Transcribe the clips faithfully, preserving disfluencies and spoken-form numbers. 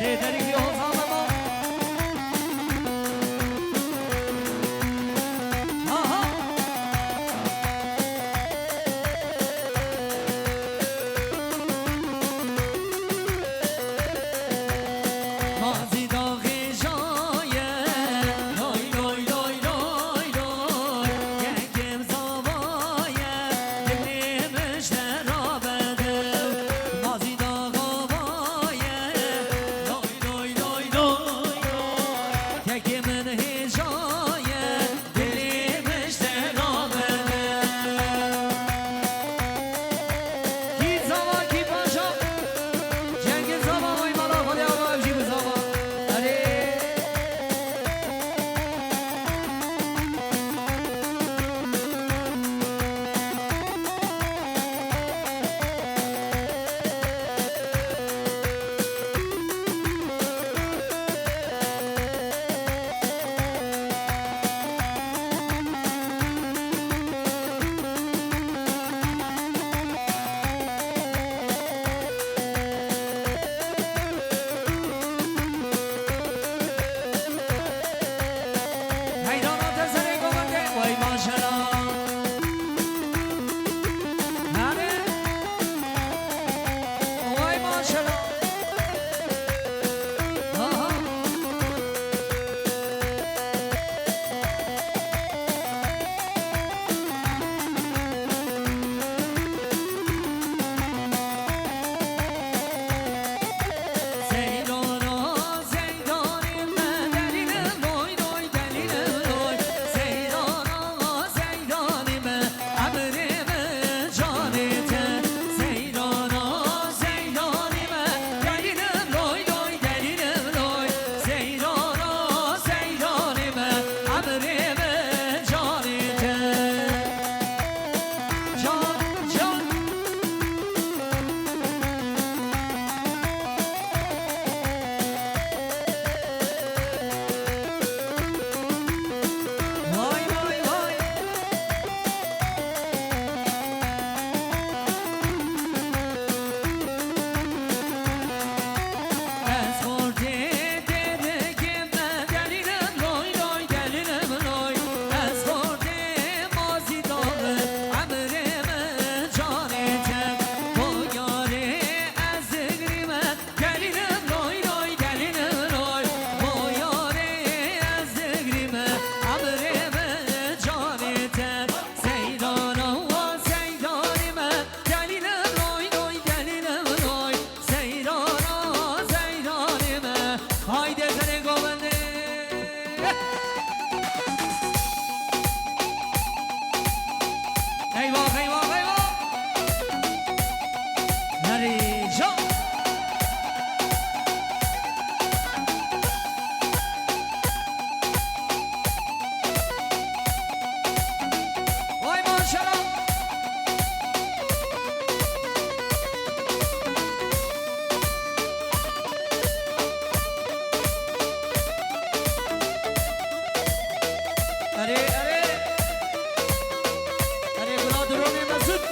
Ê, derî vî hozan me ma. Aha. Mazî daxê jaye, loy, loy, loy, loy, loy. Yekim zavaye, dilê min ji te rabede. Mazî daxê jaye, loy, loy, loy, loy, loy. Kekê min hêja ye, dilê min ji te rabede. Kî zava, kî paşa? Cengîz zava, vay mala xwe de ava, ev jî bi zava. Erê. Heydana te serê govende, way maşela. Nane. Way maşela. Aha. Haydi, zerê govendê. Eyvah, eyvah, eyvah. Nerê can. Vay maşallah. Erê, erê. Erê, bira dronê Mesut.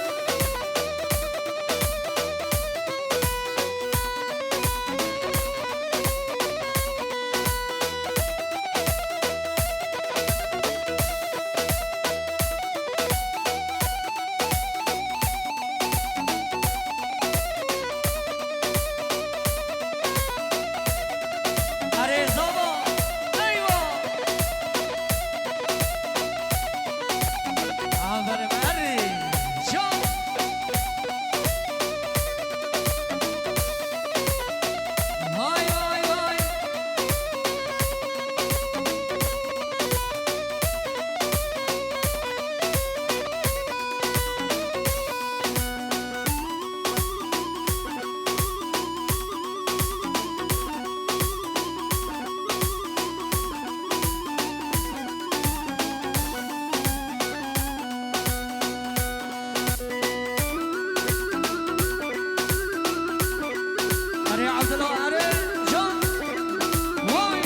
Erê zava, eywa. Aferin, erê, şa. Vay, vay, vay. Erê Abdullah, erê can. Vay.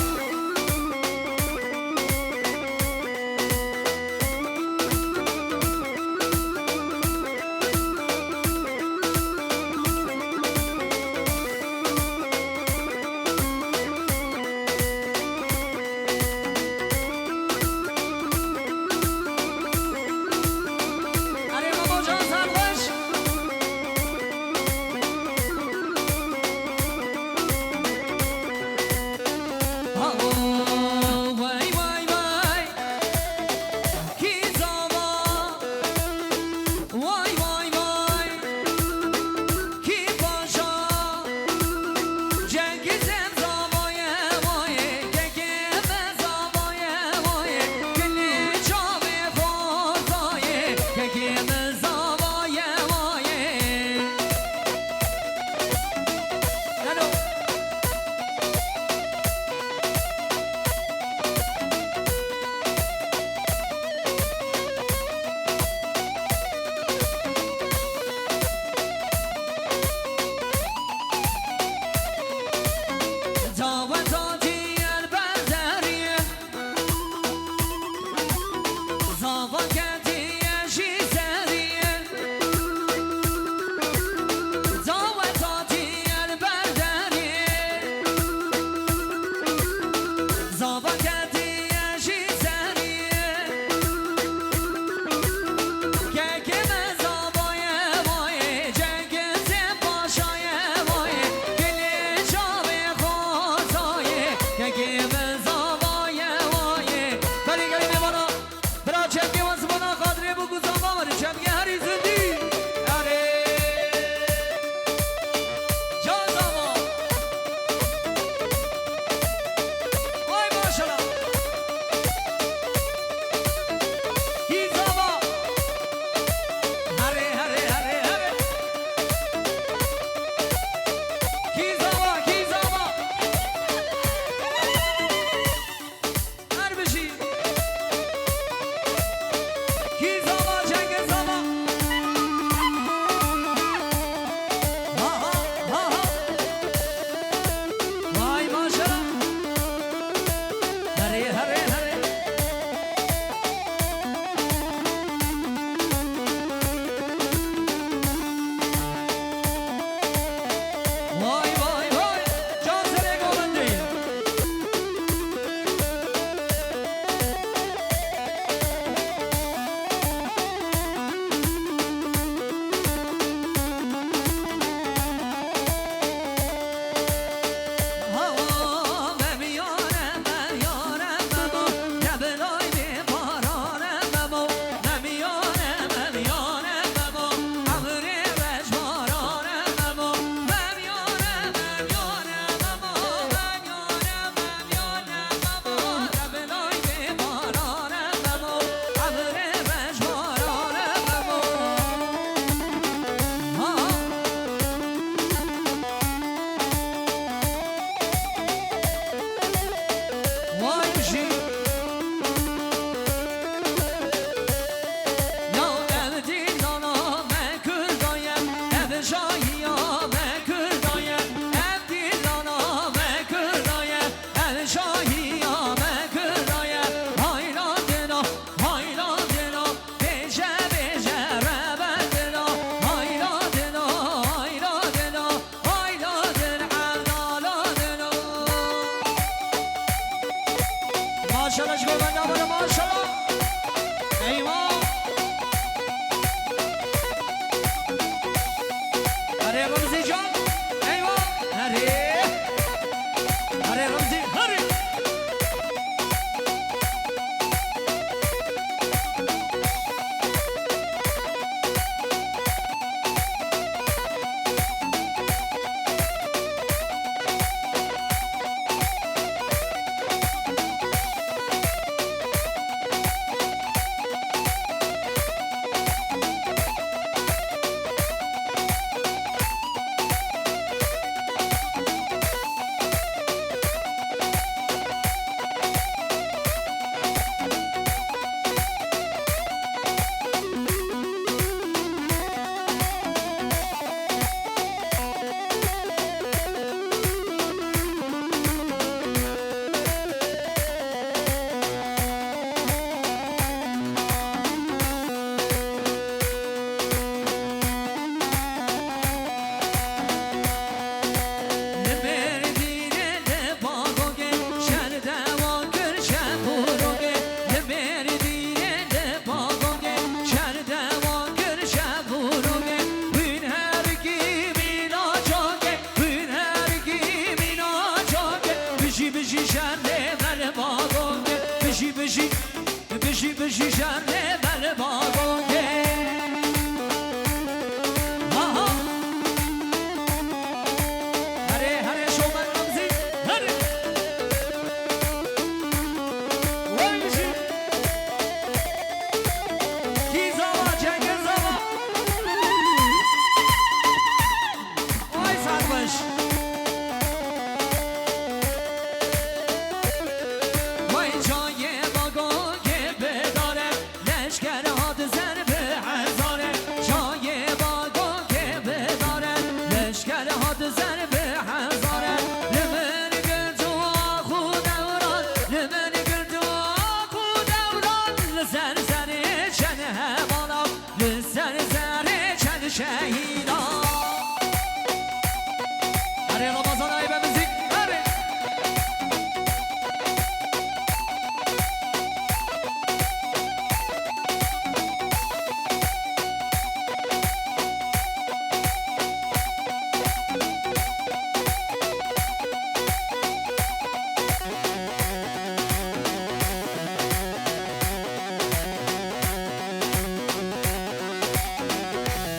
Hare Remzî, hare! Li Mêrdînê li Bagogê şer dewa kir şev û rogê. Li Mêrdînê li Bagogê şer dewa kir şev û rogê. Hûn her kî mîna çakê, hûn her kî mîna çakê. Bijî, bijî şerê me li Bagogê. Bijî, bijî. Bijî, bijî şerê me li Bagogê. Aha. Herê, herê şomer Remzî. Herê. Wey bijî. Kî zava, Cengiz zava. Ay sarhoş. Vay çayê Bagogê bidare, leşker hat zer bi hezare. Çayê Bagogê bidare, leşker hat zer bi hezare. Li min gird û ax û dewran, li min gird û ax û dewran, li ser serê çend hevala. Li ser serê çend şehîda. Erê Ramazan aybe mizîk, erê.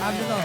Abdullah.